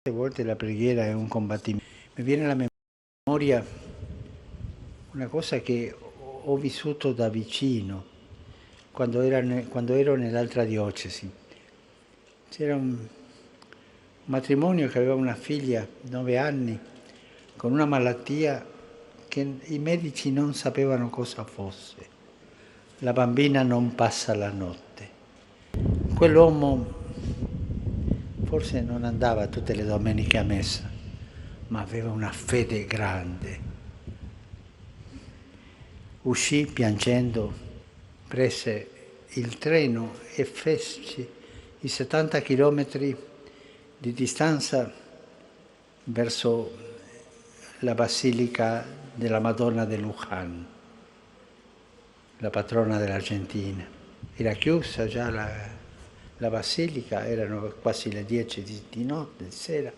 Volte la preghiera è un combattimento. Mi viene alla memoria una cosa che ho vissuto da vicino quando ero nell'altra diocesi. C'era un matrimonio che aveva una figlia, 9 anni, con una malattia che i medici non sapevano cosa fosse. La bambina non passa la notte. Quell'uomo forse non andava tutte le domeniche a messa, ma aveva una fede grande. Uscì piangendo, prese il treno e fece i 70 chilometri di distanza verso la Basilica della Madonna de Luján, la patrona dell'Argentina. Era chiusa già la basilica, erano quasi le 10 di notte, di sera,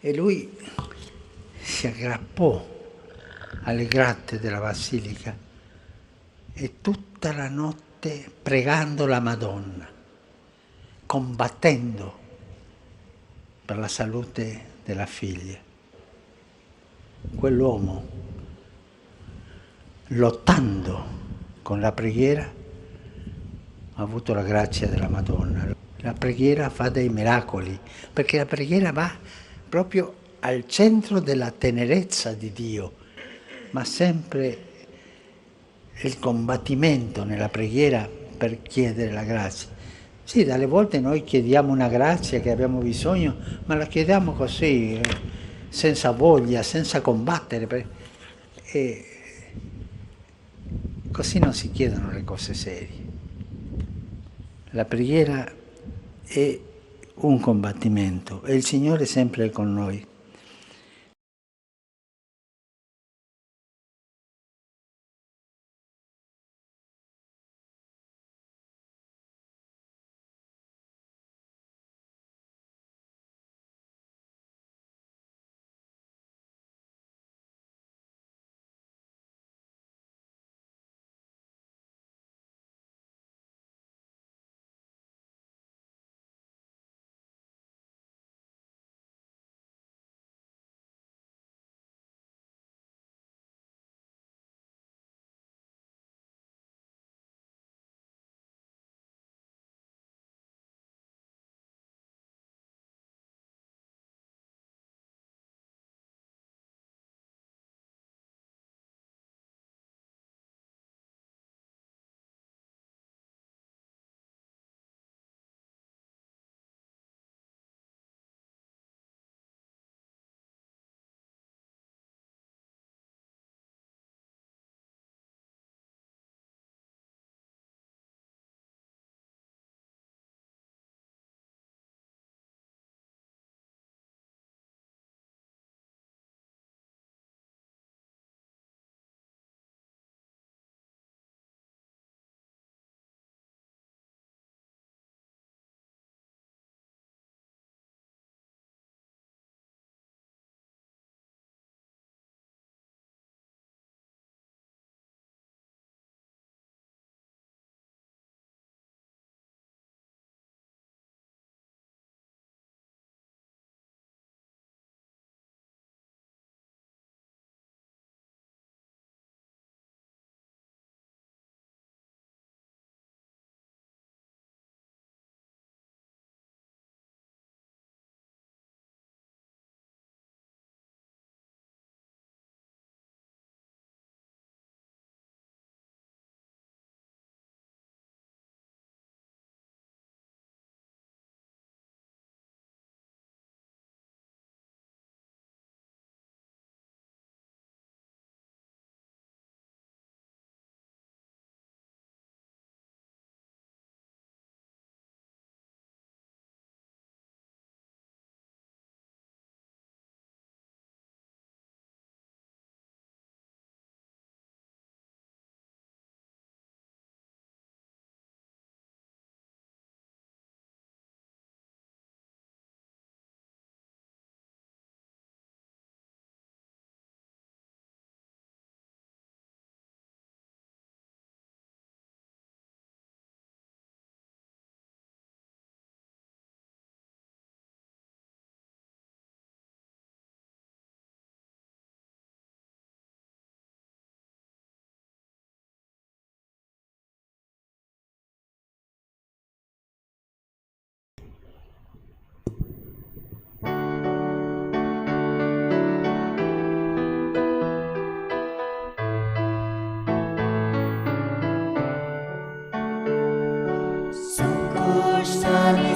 e lui si aggrappò alle grate della basilica e tutta la notte pregando la Madonna, combattendo per la salute della figlia. Quell'uomo, lottando con la preghiera, ha avuto la grazia della Madonna. La preghiera fa dei miracoli, perché la preghiera va proprio al centro della tenerezza di Dio, ma sempre il combattimento nella preghiera per chiedere la grazia. Sì, dalle volte noi chiediamo una grazia che abbiamo bisogno, ma la chiediamo così, senza voglia, senza combattere. E così non si chiedono le cose serie. La preghiera è un combattimento e il Signore è sempre con noi.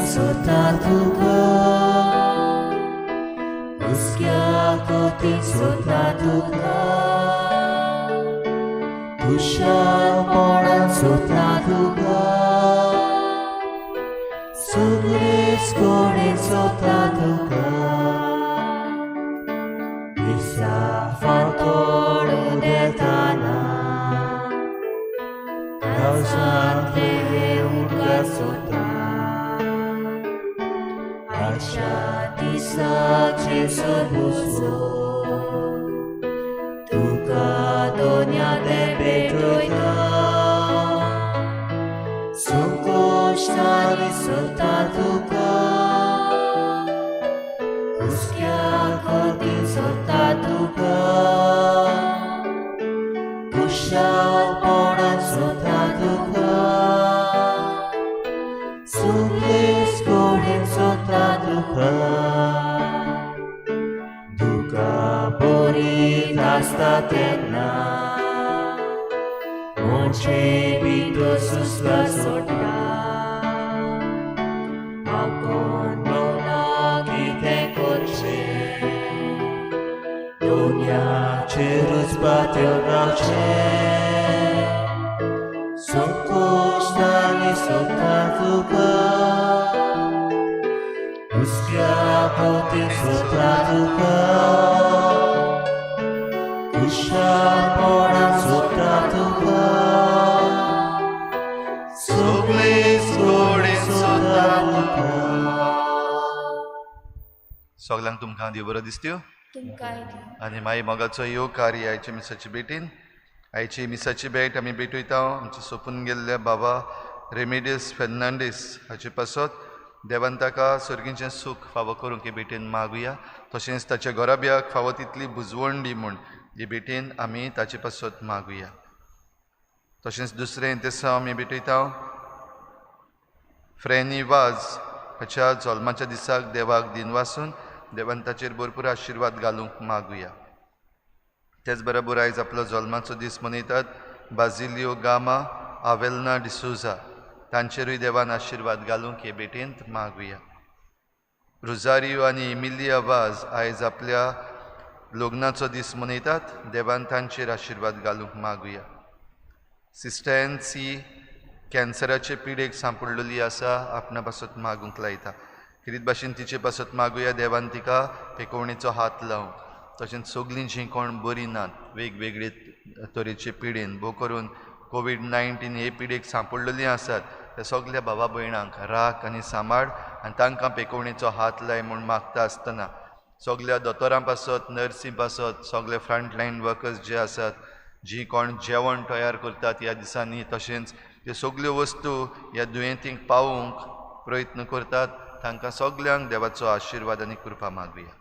सोदता तुका, हुस्क्या कोतीन सोदता तुका, खुशालपणान सोदता तुका, सगळेच कडेन सोदता तुका. दिसा फांतोड उदेताना काळजांतले उदका सोदता, आयच्या दिसाचे सबुसो तुका दोन्या ते भेटयता, संकोश्टांनी सोदता तुका, हुस्क्या कोतीन सोदता तुका, खुशालपणान सोदता तुका, सगळेच कडेन सोदता तुका. दुकां भरीत आसता तेन्ना म्हणचे भितर सुस्कार सोडटा, हांव कोण ना कितें करचें, दोनयाचेरूच पातळ रावचें, संकोश्टांनी सोदता तुका, हुस्क्या कोतीन सोदता तुका, खुशालपणान सोदता तुका, सगळेच कडेन सोदता तुका. सगल्यांक तुमकां देव बरो दिसत्यो. तुमकांय दी. आनी मागीर मोगाचो येवकार आयच्या मिसाची भेटीन. आयची मिसाची भेट आमी भेटयता आमचे सोंपून गेल्ल्या बाबा रेमेडियस फेर्नांडीस हाचे पासत. देवान ताका सर्गीचें सूख फावो करूंक हे भेटेन मागुया. तशेंच ताच्या घराब्याक फावो तितली बुजवण दी म्हूण हे भेटेन आमी ताचे पासत मागुया. तशेंच दुसरें तेसांव आमी भेटयता फ्रेनी वाज हाच्या जल्माच्या दिसाक देवाक दिनवासून देवान ताचेर भरपूर आशिर्वाद घालूंक मागुया. तेच बरोबर आयज आपलो जल्माचो दीस मनयतात बाजिलियो गामा आवेलना डिसोजा तांचेरूय देवान आशिर्वाद घालूंक हे भेटेंत मागुया. रोजारियो आनी इमिलिया वाज आयज आपल्या लग्नाचो दीस मनयतात, देवान तांचेर आशिर्वाद घालूंक मागुया. सिस्टर एन सी कॅन्सराचे पिडेक सांपडलेली आसा, आपणा पासत मागूंक लायता. खेरीत भाशेन तिचे पासत मागुया देवान तिका पेकोवणेचो हात लावंक. तशेंच सगलीं जीं कोण बरीं नात वेगवेगळे तरेचे पिडेन, भोव करून कोवीड-19 हे पिडेक सांपडलेलीं आसात, त्या सगल्या भावा भयणांक राख आनी सांबाळ आनी तांकां पेकोवणेचो हात लाय म्हूण मागता आसतना सगल्या दोतोरां पासत, नर्सी पासत, सगले फ्रंट लायन वर्कर्स जे आसात, जीं कोण जेवण तयार करतात ह्या दिसांनी, तशेंच त्यो सगल्यो वस्तू ह्या दुयेंतींक पावोवंक प्रयत्न करतात, तांकां सगल्यांक देवाचो आशिर्वाद आनी कृपा मागुया.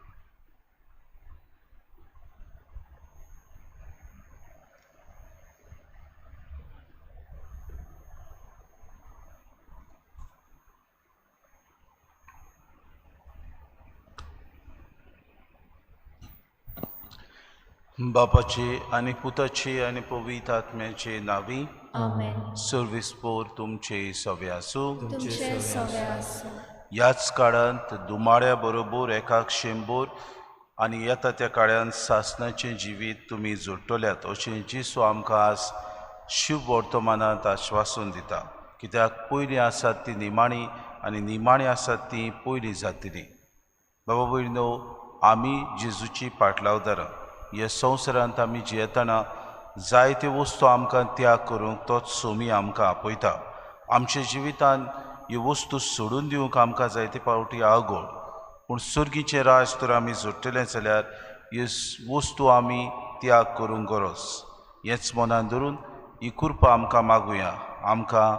बापाचे आनी पुताचे आनी पवित्र आत्म्याचे नांवी. आमेन. सर्वीस पोर तुमचे सवे आसूं. तुमचे सवे आसूं. ह्याच काळांत दुमाळ्या बरोबर एकाक शेंबोर आनी येता त्या काळांत सासणाचें जिवीत तुमी जोडटल्यात अशें जेजू आमकां आज शुभ वर्तमानांत आश्वासन दिता. कित्याक पयलीं आसात ती निमाणी आनी निमाणी आसात ती पयलीं जातली. बाबा भयणो, आमी जेजूची पाटलावदारां. ह्या संवसारांत आमी जियेतना जायत्यो वस्तू आमकां त्याग करूंक तोच सोमी आमकां आपयता. आमच्या जिवितांत ह्यो वस्तू सोडून दिवंक आमकां जायते फावटी आगोळ, पूण सर्गीचें राज तर आमी जोडटलें जाल्यार ह्यो वस्तू आमी त्याग करूंक गरज. हेंच मनान धरून ही कृपा आमकां मागुया, आमकां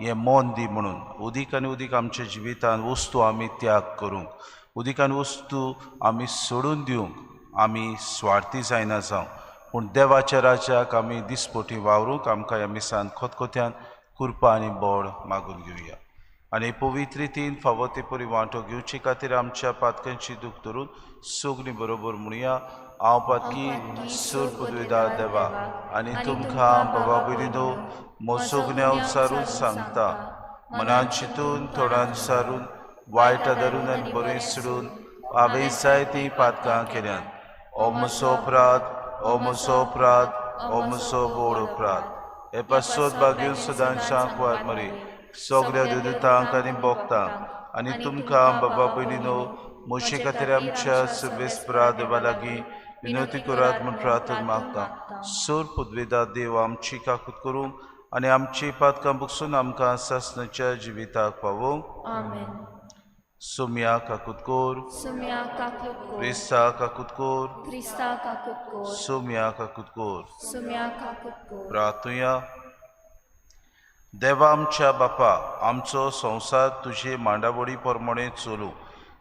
हें मन दी म्हणून उदीक आनी उदीक आमच्या जिवितांत वस्तू आमी त्याग करूंक, उदीक आनी वस्तू आमी सोडून दिवंक आमी स्वार्थी जायना जावं, पूण देवाच्या राज्याक आमी दिसपोटी वावरूंक आमकां ह्या मिसान खतखत्यान कृपा आनी बळ मागून घेवया. आनी पवित्र रितीन फावो ते परी वांटो घेवचे खातीर आमच्या पातकांची दूख धरून सगळीं बरोबर म्हणुया. हांव पातकी सूर पदवेदार देवा आनी तुमकां बाबा भयणीनो म्हजो गुन्यांव सारून सांगता, मनान चिंतून तोंडान सारून वायट आदारून आनी बरें सोडून हांवें जायतीं पातकां केल्यात. ओ म्हजो अपराध, ओ म्हजो अपराध, ओ म्हजो व्हड अपराध. हे पासत भाग्य सदांच्या कुवार मरी सगळ्या दुदितांक आनी भोगतांक आनी तुमकां बाबा भयणीनो म्हजे खातीर आमच्या सर्वेस्परा देवा लागीं विनवती करात म्हूण प्रार्थना मागता. सोर पुदवेदा देव आमची काकूत करूंक आनी आमची पातकां बुकसून आमकां सासणाच्या जिविताक पावोवंक. आमेन. सोम्या काकूत कोर, सुम्या काकूत कोर, क्रिस्ता काकूत कोर, क्रिस्ता काकूत कोर, सोम्या काकूत कोर. सुम्या काकूत कोर. प्रार्थुया. देवा आमच्या बापा, आमचो संवसार तुजे मांडावळी प्रमाणे चलूं,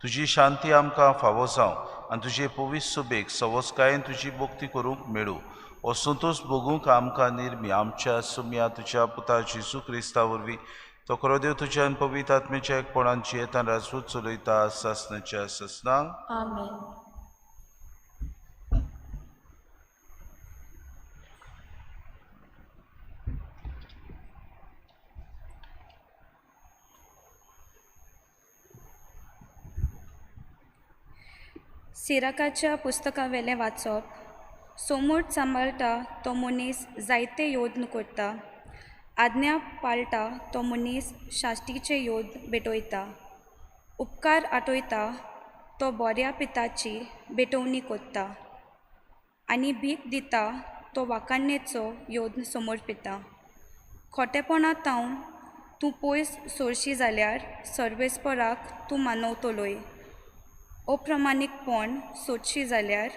तुजी शांती आमकां फावो जावं आनी तुजे पवित्र सुबेक सवसकायेन तुजी भक्ती करूंक मेळूं. हो संतोश भोगूंक आमकां निर्मी आमच्या सुम्या तुज्या पुता जेजू क्रिस्ता वरवीं तो खरो देव तुज्या आनी पवित्र आत्म्याच्या एकपणान जियेतान राजवट चलयता सासणाच्या सासणाक. आमेन. सिराकाच्या पुस्तकावेलें वाचप. सोमूट सांबाळटा तो मनीस जायते योद्न करता, आज्ञा पाळटा तो मनीस साश्टीचे योद्न भेटयता, उपकार आठयता तो बऱ्या पिताची भेटवणी करता आनी भीक दिता तो वाखाणेचो योद्न समर्पिता. खोटेपणा तावन तूं पयस सोरशी जाल्यार सर्वेस्पराक तूं मानवतलोय, अप्रमाणीकपण सोदशी जाल्यार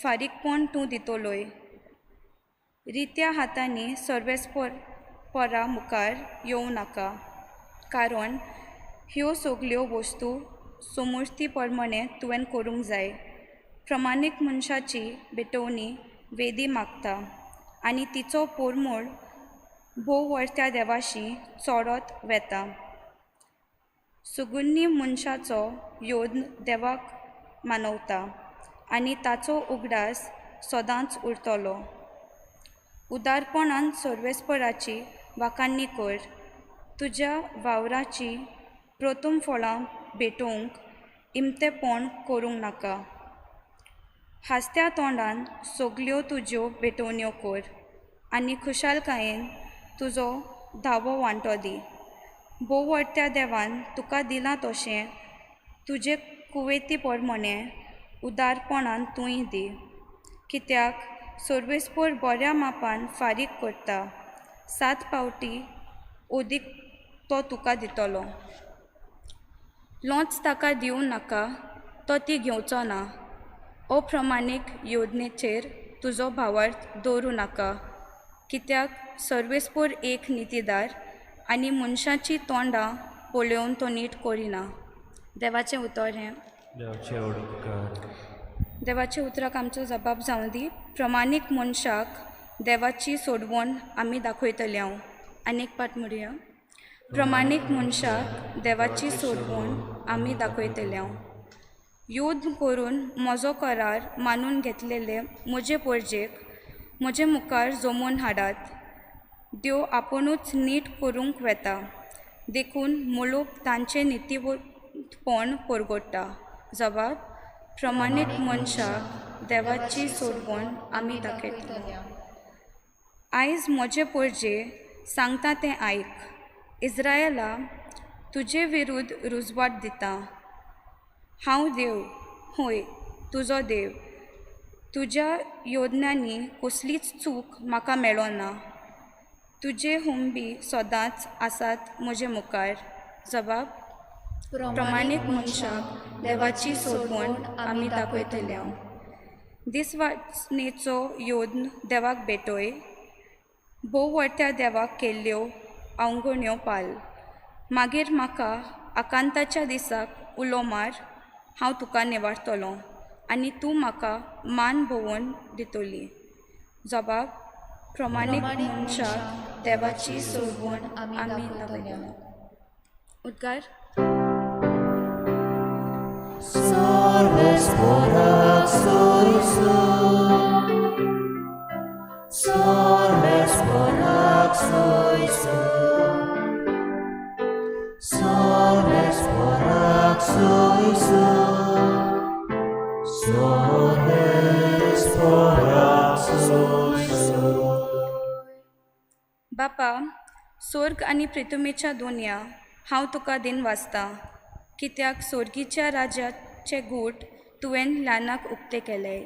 फारीकपण तूं दितलोय. रित्या हातांनी सर्वेस्परा मुखार येवं नाका, कारण ह्यो सगल्यो वस्तू समूर्ती प्रमाणे तुवें करूंक जाय. प्रमाणीक मनशाची भेटवणी वेदी मागता आनी तिचो पोरमोळ भोव वर्त्या देवाशी चोडत वेता. सुगुन्नी मनशाचो योद्न देवाक मानवता आनी ताचो उगडास सदांच उरतलो. उदारपणान सर्वेस्पराची वाखाणणी कर, तुज्या वावराची प्रथम फळां भेटोवंक इमतेपण करूंक नाका. हांसत्या तोंडान सगल्यो तुज्यो भेटवण्यो कर आनी खुशालकायेन तुजो धावो वांटो दी. भोववडत्या देवान तुका दिलां तशें तुजे कुवेती प्रमाणे उदारपणान तूंय दी, कित्याक सर्वेस्पर बऱ्या मापान फारीक करता, 7 पावटी ओदीक तो तुका दितलो. लोंच ताका दिवं नाका, तो ती घेवचो ना. अप्रमाणीक योजनेचेर तुजो भावार्थ दवरूं नाका, कित्याक सर्वेस्पर एक नितीदार आनी मनशाचीं तोंडां पळोवन तो नीट करिना. देवाचें उतर हें. देवाच्या उतराक आमचो जबाब जावं दी. प्रमाणीक मनशाक देवाची सोडवण आमी दाखयतले. हांव आनी एक पाट म्हणया. प्रमाणीक मनशाक देवाची सोडवण आमी दाखयतले. हांव योद्न करून म्हजो करार मानून घेतलेले म्हजे परजेक म्हजे मुखार जमोवन हाडात. देव आपुणूच नीट करूंक वेता, देखून मुलूक तांचें नितीपण परगट्टा. जबाब प्रमाणीक मनशाक देवाची सोडवण आमी दाखयतले. आयज म्हजे परजे सांगता तें आयक. इस्रायला, तुजे विरुद्ध रुजवात दिता. हांव देव, हय तुजो देव. तुज्या योजनांनी कसलीच चूक म्हाका मेळना. तुजे हुंबी सदांच आसात म्हजे मुखार. जबाब प्रमाणीक मनशाक देवाची सोडवण आमी दाखयतले. दिसवाचनेचो योद्न देवाक भेटय, भोववडत्या देवाक केल्ल्यो अवगण्यो पाल. मागीर म्हाका आकांताच्या दिसाक उलो मार, हांव तुका निवारतलो आनी तूं म्हाका मान भोवोन दितली. जबाब प्रमाणीक मनशाक देवाची सोडवण आमी दाखयतले. उद्गार. Salves por बापा, स्वर्ग आनी प्रितुमेच्या दोनया हांव तुका दिन वाचतां, कित्याक स्वर्गीच्या राज्याचे गूट तुवें ल्हानाक उक्ते केले.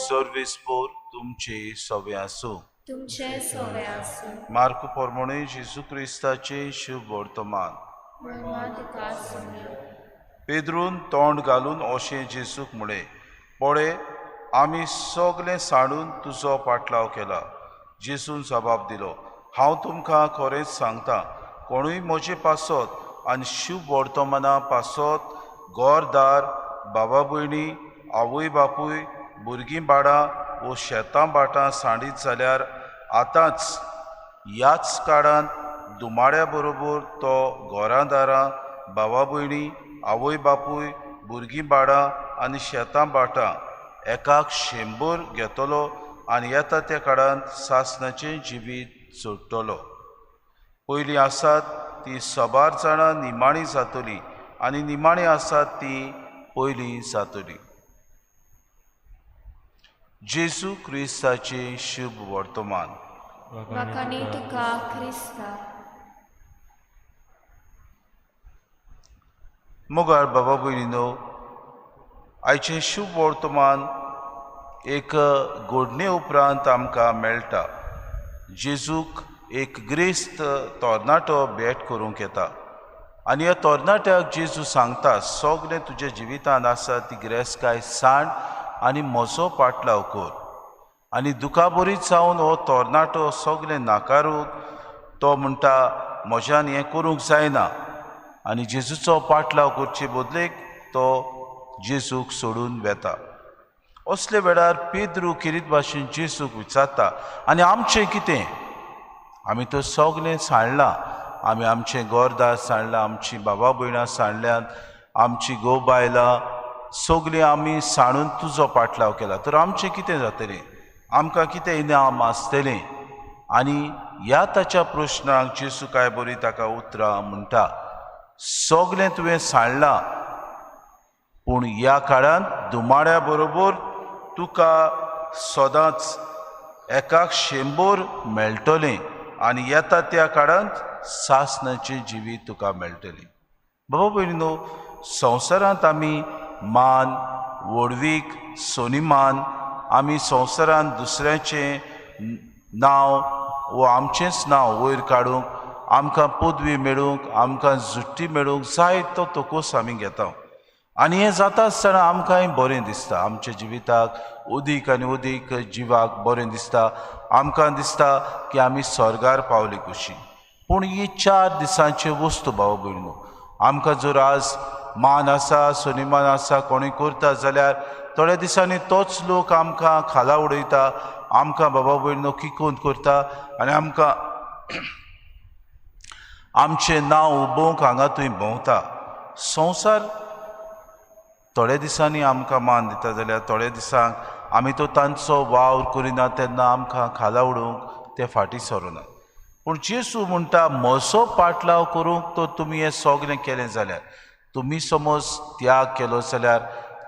सर्वेस्पोर तुमचे सवे आसूं. तुमचे सवे आसूं. मार्कू प्रमाणे जेजू क्रिस्ताचे शुभ वर्तमान. तुका सुमलो. पेद्रून तोंड घालून अशें जेजूक म्हळें, पळय आमी सगळें सांडून तुजो पाटलाव केला. जेजून जबाब दिलो, हांव तुमकां खरेंच सांगता, कोणूय म्हजे पासत आनी शुभ वर्तमाना पासत घरदार, बाबा भयणी, आवय बापूय, भुरगीं बाळां वो शेतां भाटां सांडीत जाल्यार आतांच ह्याच काळांत दुमाड्या बरोबर तो घरां दारां, बाबा भयणी, आवय बापूय, भुरगीं बाळां आनी शेतां भाटां एकाक 100 घेतलो आनी येता त्या काळांत सासणाचें जिवीत जोडटलो. पयलीं आसात ती सबार जाणां निमाणी जातली आनी निमाणी आसात ती पयलीं जातली. जेजू क्रिस्ताचें शुभ वर्तमान. वाखाणी तुका क्रिस्ता. मोगाळ बाबा भयणीनो, आयचें शुभ वर्तमान एक घडणे उपरांत आमकां मेळटा. जेजूक एक ग्रेस्त तरणाटो भेट करूंक येता आनी ह्या तरणाट्याक जेजू सांगता, सगळें तुज्या जिवितांत आसा ती गिरेस्तकाय सांड आनी म्हजो पाटलाव कर. आनी दुखाबरीत जावन हो तरणाटो सगळें नाकारून तो म्हणटा, म्हज्यान हें करूंक जायना, आनी जेजूचो पाटलाव करचे बदलेक तो जेजूक सोडून वेता. असले वेळार पेद्रू किरीत भाशेन जेजूक विचारता, आनी आमचें कितें? आमी तर सगळें सांडलां, आमी आमचें घरदार सांडलां, आमची बाबा भयणां सांडल्यांत, आमची घोव बायलां सगळीं आमी सांडून तुजो पाटलाव केला, तर आमचें कितें जातलें? आमकां कितें इनाम आसतलें? आनी ह्या ताच्या प्रश्नाक जेजू काय बरी ताका उतरां म्हणटा, सगळें तुवें सांडलां, पूण ह्या काळांत दुमाड्या बरोबर तुका सदांच एकाक 100 मेळटलें आनी येता त्या काळांत सासणाचें जिवीत तुका मेळटलें. बाबा भयणीनो, संवसारांत आमी मान, व्हडवीक, सोनिमान, आमी संवसारांत दुसऱ्याचें नांव वो आमचेंच नांव वयर काडूंक, आमकां पदवी मेळूंक, आमकां जुट्टी मेळूंक जाय तो तकोस आमी घेता. आनी हें जाता आसतना आमकांय बरें दिसता, आमच्या जिविताक अदीक आनी अदीक जिवाक बरें दिसता, आमकां दिसता की आमी स्वर्गार पावले कशी. पूण ही 4 दिसांच्यो वस्तू भाव भयणीनो, आमकां जर आज मान आसा, सनिमान आसा, कोणूय करता जाल्यार थोड्या दिसांनी तोच लोक आमकां खाला उडयता, आमकां बाबा भयणीनो किकोंत करता आनी आमकां आमचें नांव उबोवंक हांगा थंय भोंवता. संवसार थोड्या दिसांनी आमकां मान दिता जाल्यार थोड्या दिसांक आमी तो तांचो वावर करिना तेन्ना आमकां खाला उडोवंक ते फाटीं सरुना. पूण जेजू म्हणटा, म्हजो पाटलाव करूंक तो तुमी हें सगळें केलें जाल्यार, तुमी समज त्याग केलो जाल्यार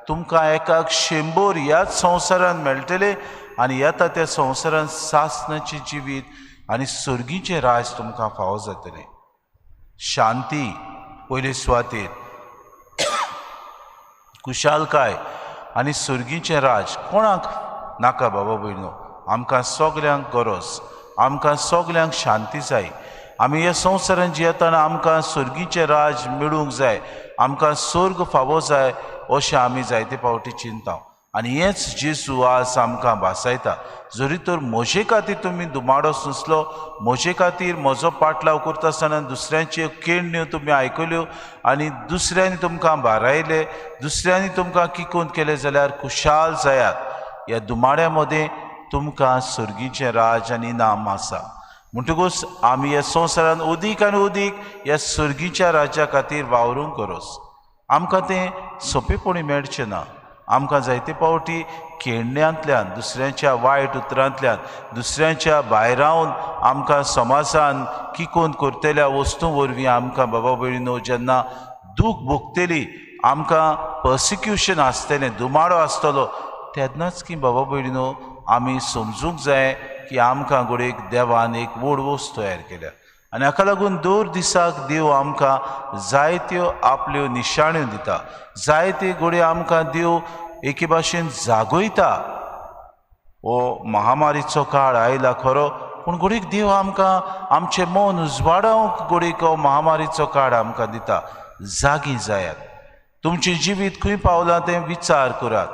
तुमकां एकाक 100 ह्याच संवसारांत मेळटलें आनी येता त्या संवसारांत सासणाचें जिवीत आनी सर्गीचें राज तुमकां फावो जातलें. शांती पयले सुवातेर, खुशालकाय आनी सर्गीचें राज कोणाक नाका बाबा भयणो? आमकां सगल्यांक गरज, आमकां सगल्यांक शांती जाय. आमी ह्या संवसारांत जियेतना आमकां सर्गीचें राज मेळूंक जाय, आमकां स्वर्ग फावो जाय अशें आमी जायते फावटी चिंता. आनी हेंच जेजू आज आमकां भासायता, जरी तर म्हजे खातीर तुमी दुमाडो सोंसलो, म्हजे खातीर म्हजो पाटलाव करता आसतना दुसऱ्यांच्यो केण्ण्यो तुमी आयकल्यो आनी दुसऱ्यांनी तुमकां भारायले, दुसऱ्यांनी तुमकां किकोंत केलें जाल्यार खुशाल जायात. ह्या दुमाड्या मदें तुमकां सर्गीचें राज आनी इनाम आसा. म्हणटकूच आमी ह्या संवसारान अदीक आनी अदीक ह्या सर्गीच्या राज्या खातीर वावरूंक गरज. आमकां तें सोंपेपणी मेळचें ना. आमकां जायते फावटी खेळण्यांतल्यान, दुसऱ्यांच्या वायट उतरांतल्यान, दुसऱ्यांच्या भायरावन आमकां समाजान किकोन करतल्या वस्तूं वरवीं आमकां बाबा भयणीनो जेन्ना दूख भोगतली, आमकां पर्सिक्युशन आसतलें, दुमाडो आसतलो, तेन्नाच की बाबा भयणीनो आमी समजूंक जाय की आमकां घडयेक देवान एक व्हड वस्त तयार केल्या. आनी हाका लागून दर दिसाक देव आमकां जायत्यो आपल्यो निशाण्यो दिता, जायते घडये आमकां देव एके भाशेन जागयता. हो महामारीचो काळ आयला खरो, पूण घडयेक देव आमकां आमचें मन उजवाडावंक घडयेक हो महामारीचो काळ आमकां दिता. जागी जायात, तुमचें जिवीत खंय पावलां तें विचार करात.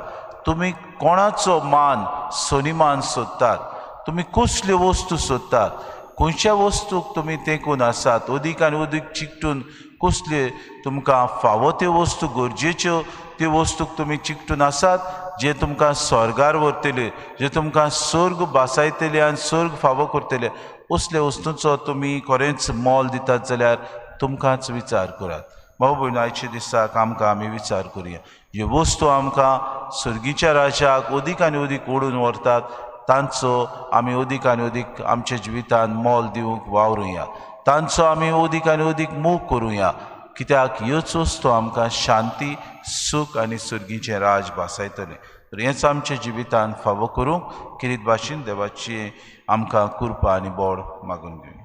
तुमी कोणाचो मान सनिमान सोदतात, तुमी कसल्यो वस्तू सोदतात, खंयच्या वस्तूक तुमी तेंकून आसात, अदीक आनी अदीक चिकटून कसल्यो तुमकां फावो त्यो वस्तू, गरजेच्यो त्यो वस्तूक तुमी चिकटून आसात, जे तुमकां स्वर्गार व्हरतले, जे तुमकां स्वर्ग भासायतले आनी स्वर्ग फावो करतले, असल्या वस्तूंचो तुमी खरेंच मोल दितात जाल्यार तुमकांच विचार करात. भाव भयण, आयच्या दिसाक आमकां आमी विचार करुया. ह्यो वस्तू आमकां सर्गीच्या राज्याक अदीक आनी अदीक ओडून व्हरतात, तांचो आमी अदीक आनी अदीक आमच्या जिवितान मोल दिवंक वावरुया, तांचो आमी अदीक आनी अदीक मोग करुया, कित्याक ह्योच वस्तू आमकां शांती, सूख आनी सर्गीचें राज भासायतलें. तर हेंच आमच्या जिवितान फावो करूंक किरीत भाशेन देवाची आमकां कृपा आनी बोड मागून घेवया.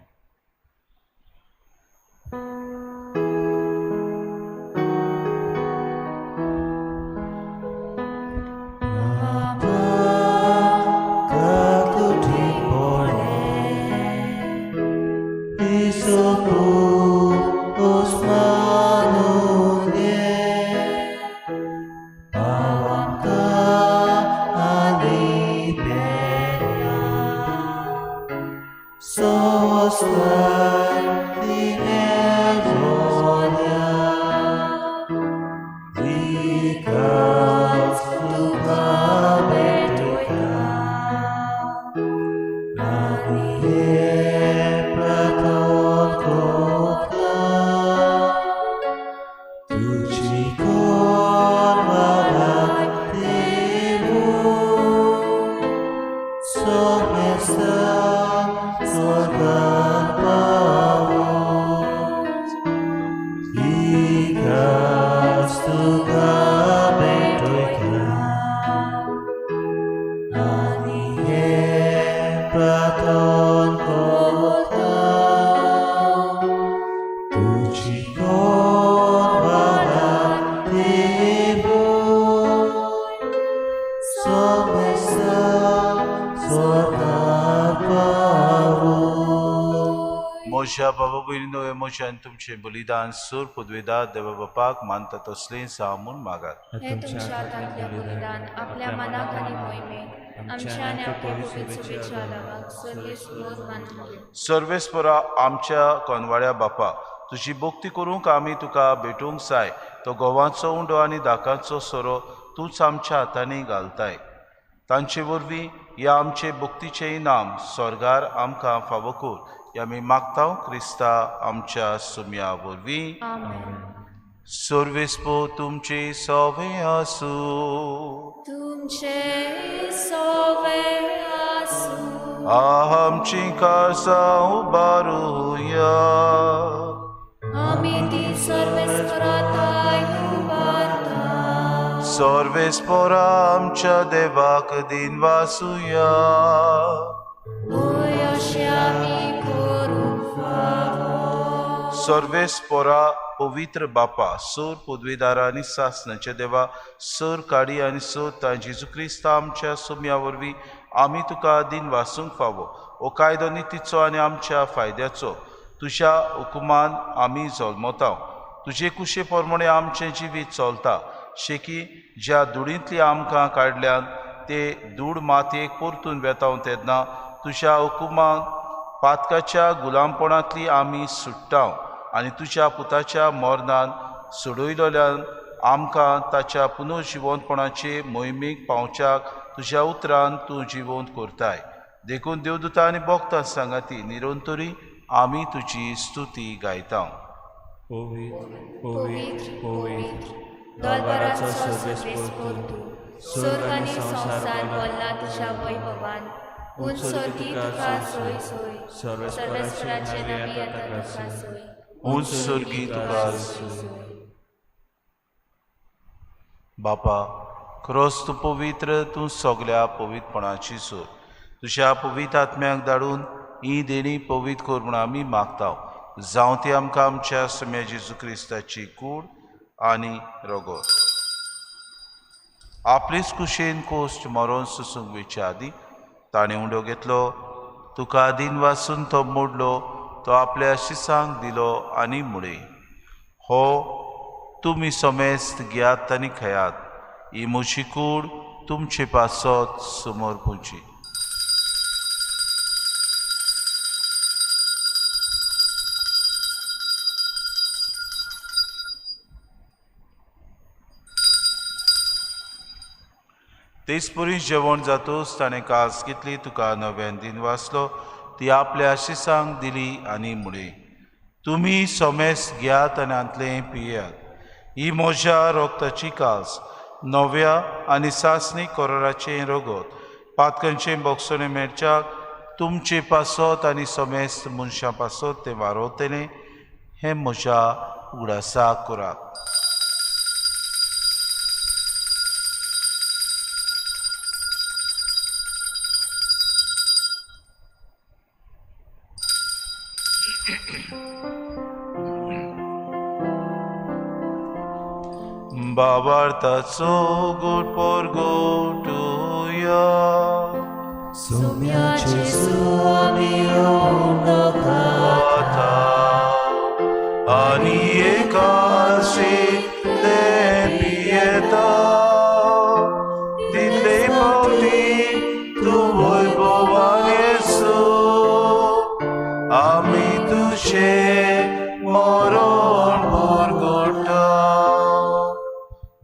म्हज्या बाबा भयणीनो, हें म्हजें आनी तुमचें बलिदान सूर पदवेदार देवा बापाक मानता तसलें जावं म्हूण मागात. हें तुमच्या हातांतलें बलिदान आपल्या मनाक आनी मोहिमेक आमच्या आनी आपल्या पवित्र शुभेच्छा लावाक सर्वेस्पर मानून घेवं. सर्वेस्परा आमच्या कोनवाड्या बापा, तुजी भक्ती करूंक आमी तुका भेटूंक जाय. तो गोवाचो उंडो आनी दाकाचो सोरो तूंच आमच्या हातांनी घालताय. तांचे वरवीं ह्या आमचे भक्तीचें इनाम स्वर्गार आमकां फावो कर, ह्या आमी मागता क्रिस्ता आमच्या सुम्या वरवीं. सर्वेस्पर तुमचे सवे आसूं. तुमचे सवे आसूं. आमची काळजां उबारुया. आमी ती सर्वेस्परा थाय उबारता. सर्वेस्परा आमच्या देवाक दिन वासुया. वय अशें आमी करूंक फावो. सर्वेस्परा पवित्र बापा, सोर पदवेदारा आनी सासणाच्या देवा, सोर काडी आनी सोर तां जेजू क्रिस्ता आमच्या सुम्या वरवीं आमी तुका दिन वासूंक फावो. हो कायदो नितीचो आनी आमच्या फायद्याचो. तुज्या हुकुमान आमी जल्मता, तुजे कुशे प्रमाणे आमचें जिवीत चलता. शेकी ज्या धुडींतली आमकां काडल्यान ते धूड मातयेक परतून वेता तेन्ना तुज्या हुकुमान पातकाच्या गुलामपणांतली आमी सुट्टा आनी तुज्या पुताच्या मरणान सोडयलोल्यान आमकां ताच्या पुनर्जिवंतपणाचे मोहिमेक पावच्याक तुज्या उतरान तूं जिवंत करताय. देखून देवदूता आनी भक्तां सांगाती निरंतरी आमी तुजी स्तुती गायता. पवित्र पवित्र पवित्र दरबाराचो सर्वेस्पर तूं, स्वर्ग आनी संवसार भरला तुज्या वैभवान. उंच स्वर्गी तुका सोय सोय, सर्वेस्पराचे नांवी येता तुका सोय, उंच स्वर्गी तुका सोय. बापा, खरोच तूं पवित्र, तूं सगल्या पवित्रपणाची सोय. तुज्या पवित्र आत्म्याक धाडून ही देणी पवित्र कर म्हूण आमी मागता. जावं ती आमकां आमच्या सम्या जेजू क्रिस्ताची कूड आनी रगत. आपलेच कुशेन कोश्ट मरोन सोसूंक वयच्या आदीं ताणें उंडो घेतलो, तुका आदीन वासून तो मोडलो, तो आपल्या शिसांक दिलो आनी मुळे, हो तुमी समेस्त घेयात आनी खेयात, ही म्हजी कूड तुमचे पासत समर्पुची. तेच परी जेवण जातूच ताणें कास घेतली, तुका नव्यान दिन वाचलो, ती आपल्या शिसांक दिली आनी मुळे, तुमी समेस्त घेयात आनी हांतलें पियात, ही म्हज्या रोगताची कास, नव्या आनी सासणी कोराचें रगत, पातकांचें बोगसणें मेळच्याक तुमचे पासत आनी समेस्त मनशां पासत तें वारोवतलें, हें म्हज्या उगडासाक करात. बाबार्थाचो गोड परगटुया. सोम्या जेजू आमी उंडो खाता आनी एकाशितलें पियेता, तितले फावटी तूं वैभवान येसू, आमी तुजें मरण परगटा.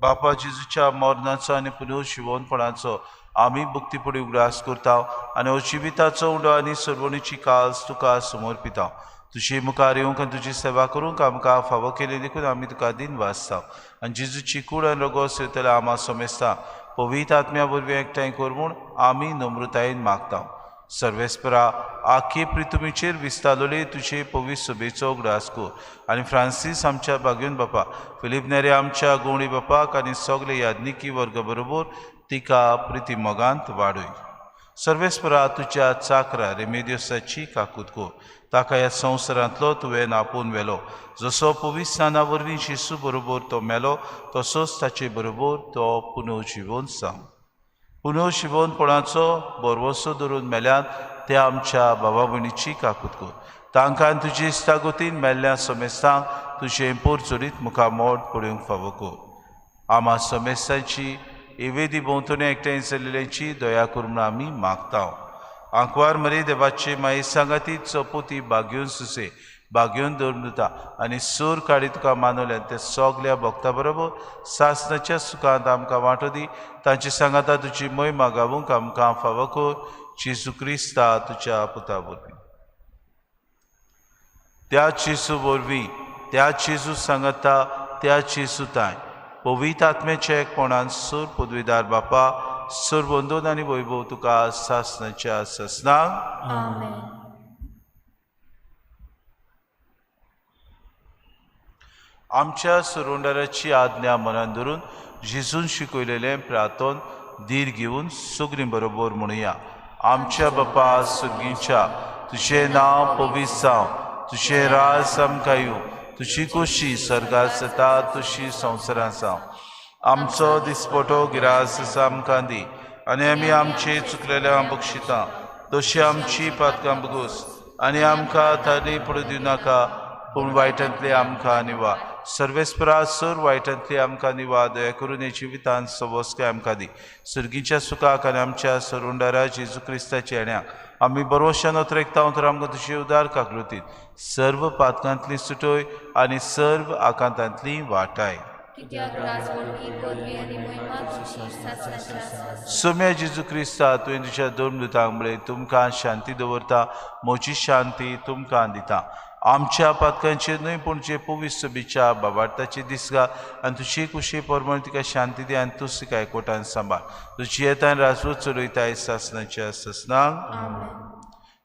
बापा जेजूच्या मरणाचो आनी पुनर्जिवनपणाचो आमी भक्तीपणी उगडास करता आनी जिविताचो उंडो आनी सर्वणीची कास तुका समर्पिता. तुजे मुखार येवंक आनी तुजी सेवा करूंक आमकां फावो केली देखून आमी तुका दिन वाचता. आनी जेजूची कूड आनी रगत सेवतल्या आमा समेस्ता पवित्र आत्म्या वरवीं एकठांय कर म्हूण आमी नम्रतायेन मागता. सर्वेस्परा, आखे प्रितुमीचेर विस्तारलेले तुजे पवित्र सभेचो उगडास कर आनी फ्रांसीस आमच्या बागेवन बापा, फिलीप नेरे आमच्या गोवणी बापाक आनी सगळे याज्ञिकी वर्ग बरोबर तिका प्रिती मोगांत वाडय. सर्वेस्परा, तुज्या चाकरा रेमेदियोसाची काकूत कर, ताका ह्या संवसारांतलो तुवें आपोवन व्हेलो. जसो पवित्र स्नाना वरवीं जेजू बरोबर तो मेलो, तसोच ताचे बरोबर तो पुनर्जिवन जावं. पुनर्जिवनपणाचो भरवंसो धरून मेल्यात ते आमच्या बाबा भयणीची काकूत कर, तांकां तुजे इश्टागतीन मेल्ल्या समेस्तांक तुजें पोरचोरीत मुखार मोड पळोवंक फावो कर. आमा समेस्तांची एवेदी भोंवतणी एकठांय जाल्ल्यांची दया कर म्हूण आमी मागता. आंकवार मरे देवाचे माये सांगाती चपोती बागेवन सुसे बागेवन दवरून दिता आनी सूर काडी तुका मानवल्यान ते सगल्या भक्ता बरोबर सासणाच्या सुखांत आमकां वांटो दी. तांचे सांगाता तुजी मोहिमा गावूंक आमकां फावो कर, जेजू क्रिस्ता तुज्या पुता वरवीं. त्या जेजू वरवीं, त्या जेजू सांगाता, त्या जेजू ताय पवित्र आत्म्याच्या एकपणान सूर पदवीदार बापा, सूर वंदन आनी वैभव तुका सासणाच्या सासणाक. आमेन. आमच्या सुरुंडाराची आज्ञा मनान धरून जेजून शिकयलेलें प्रार्थन धीर घेवन सगळीं बरोबर म्हणुया. आमच्या बापा सुर्गीच्या, तुजें नांव पवित्र जावं, तुजें राज आमकां येवं, तुजी खोशी सर्गार जाता तशी संवसारांत जावं. आमचो दिसपटो गिरास आमकां दी आनी आमी आमचे चुकलेल्या बक्षिता तशी आमची पातकां बगोस आनी आमकां ताली पडूं दिवं नाका, पूण वायटांतले आमकां निवा. सर्वेस्परा, सर वायटांतली आमकां निवा, दया करून हे जिवितांत सवस्काय आमकां दी. सर्गीच्या सुखाक आनी आमच्या सरुंडारा जेजू क्रिस्ताच्या येण्याक आमी बरोवशान अत्रेकता तर आमकां तुजी उदार काकलुतीत सर्व पातकांतली सुटोय आनी सर्व आकांतांतली वाटाय. कित्याक राजवटी पदवी आनी महिमा तुजी सासणाच्या सास. सोम्या जेजू क्रिस्ता, तुवें तुज्या दोन दुतांक म्हळें, तुमकां शांती दवरता, म्हजी शांती तुमकां दिता. आमच्या पातकांचेर न्हय पूण जे पवित्र सभेच्या बाबार्थाचे दिसगा आनी तुजी कुशी प्रमाण तिका शांती दी आनी तूं तिका एकवटान सांबाळ. तुजी येतान राजवट चलयताय सासणाच्या सासणाक.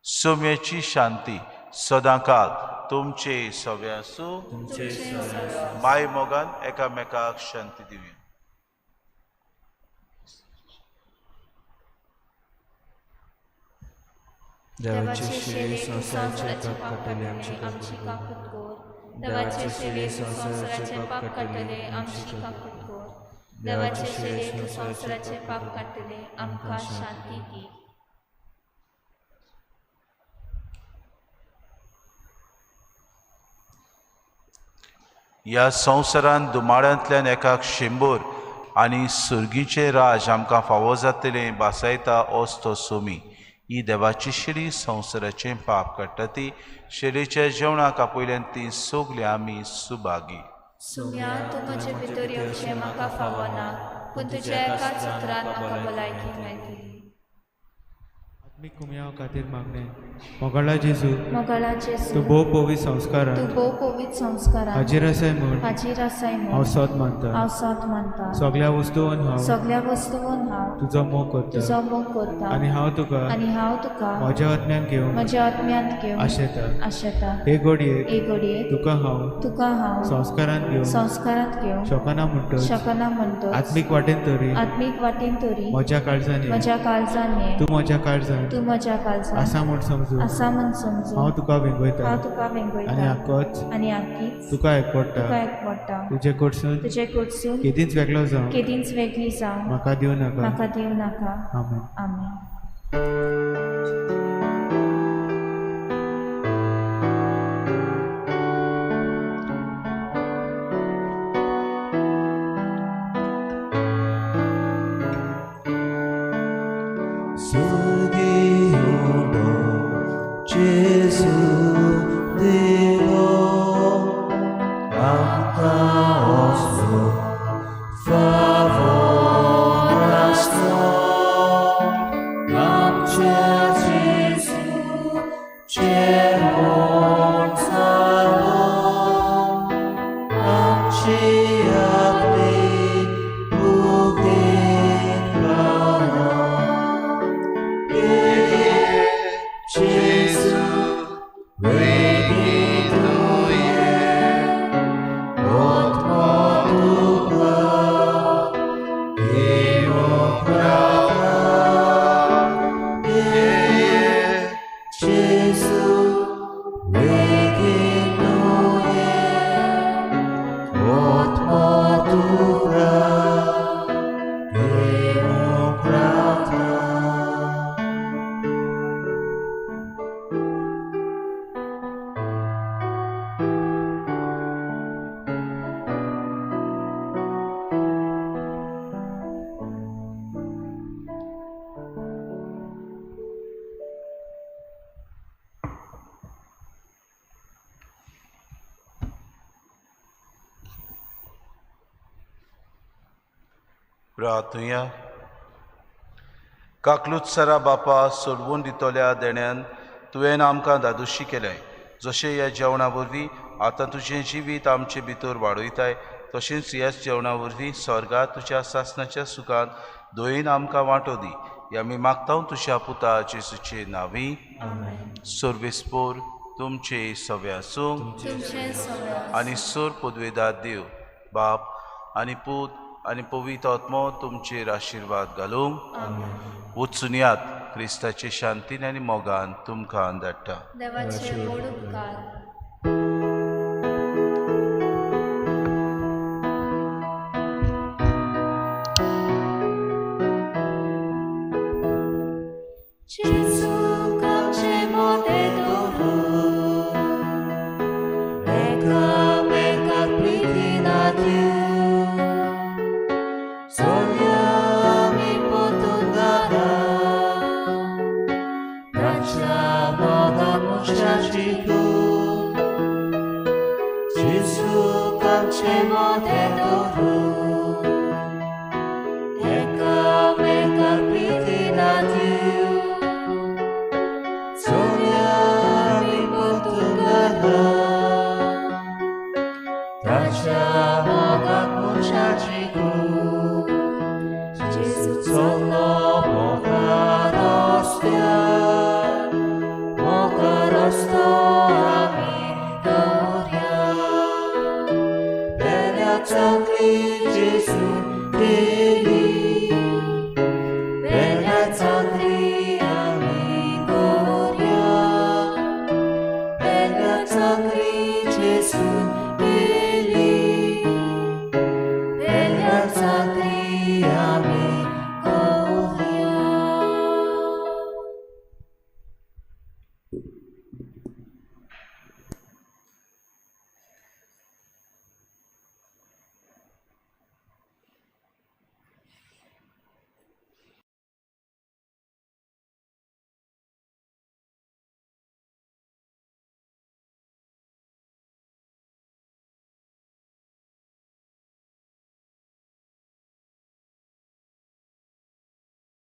सोम्याची शांती सदांकाल तुमचे सगळे आसूं. माय मोगान एकामेकाक शांती दिवया. देवाचे शिरे संवसाराचे पाप काडटले आमची काकूत कर. देवाचे शिरे संवसाराचे पाप काडटले आमची काकूत कर. देवाचे शिरे संवसाराचे पाप काडटले आमकां शांती दी. ह्या संवसारांत दुमाळ्यांतल्यान एकाक शेंबर आनी सुर्गीचें राज आमकां फावो जातलें भासायता ओस तो सोमी. ही देवाची शिडी संवसाराचें पाप काडटा. ती शिडीच्या जेवणाक आपयल्यान ती सगळीं आमी सुभागी. सुम्या, तूं म्हजे भितर येवचें म्हाका फावना, पूण तुज्या एकाच उतरान म्हाका भलायकी मेळटली. आत्मीक कुमयाव खातीर मागणें. मोगाळा जेजू, मोगाळा जेजू, तूं भोव पवित्र संस्कारान तूं भोव पवित्र संस्कारान हाजीर आसाय म्हूण हाजीर आसाय म्हूण हांव सोद मानता. हांव सोद मानता. सगळ्या वस्तून हांव सगळ्या वस्तून हांव तुजो मोग करता तुजो मोग करता आनी हांव तुका म्हज्या आत्म्यान घेवंक म्हज्या आत्म्यांत घेवंक आशेता. आशेता. हे घडयेक हे घडयेक तुका हांव संस्कारांत घेवंक घेवंक शकना म्हणटच शकना म्हणटच आत्मीक वाटेन तरी आत्मीक वाटेन तरी म्हज्या काळजान ये. म्हज्या काळजान ये. तूं म्हज्या काळजान तूं म्हज्या काळजान आसा म्हूण समजून आसा म्हूण समजून हांव तुका वेंगयता हांव तुका वेंगयता आनी आकोच आनी आकीच तुका एकवडटा. तुका एकवडटा. तुजे कडसून तुजे कडसून केदींच वेगळो जावं केदींच वेगळी जावं म्हाका दिवं नाका. म्हाका दिवं नाका. आमेन. आमेन. प्रार्थुया. काकलूत सरा बापा, सोडवून दितल्या देण्यान तुवें आमकां दादोशी केलें. जशें ह्या जेवणा वरवीं आतां तुजें जिवीत आमचे भितर वाडयताय, तशेंच ह्याच जेवणा वरवीं स्वर्गात तुज्या सासणाच्या सुखांत दयेन आमकां वांटो दी. हे आमी मागता तुज्या पुता जेजूचे नांवी. सर्वेस्पोर तुमचे सवे आसूं आनी सोर पदवेदार देव बाप आनी पूत आनी पवित्र आत्मो तुमचेर आशिर्वाद घालूंक. वचुनयात क्रिस्ताचे शांतीन आनी मोगान तुमकां धाडटा. देवाचे व्हड उपकार. Gesù, मोटे दवरून.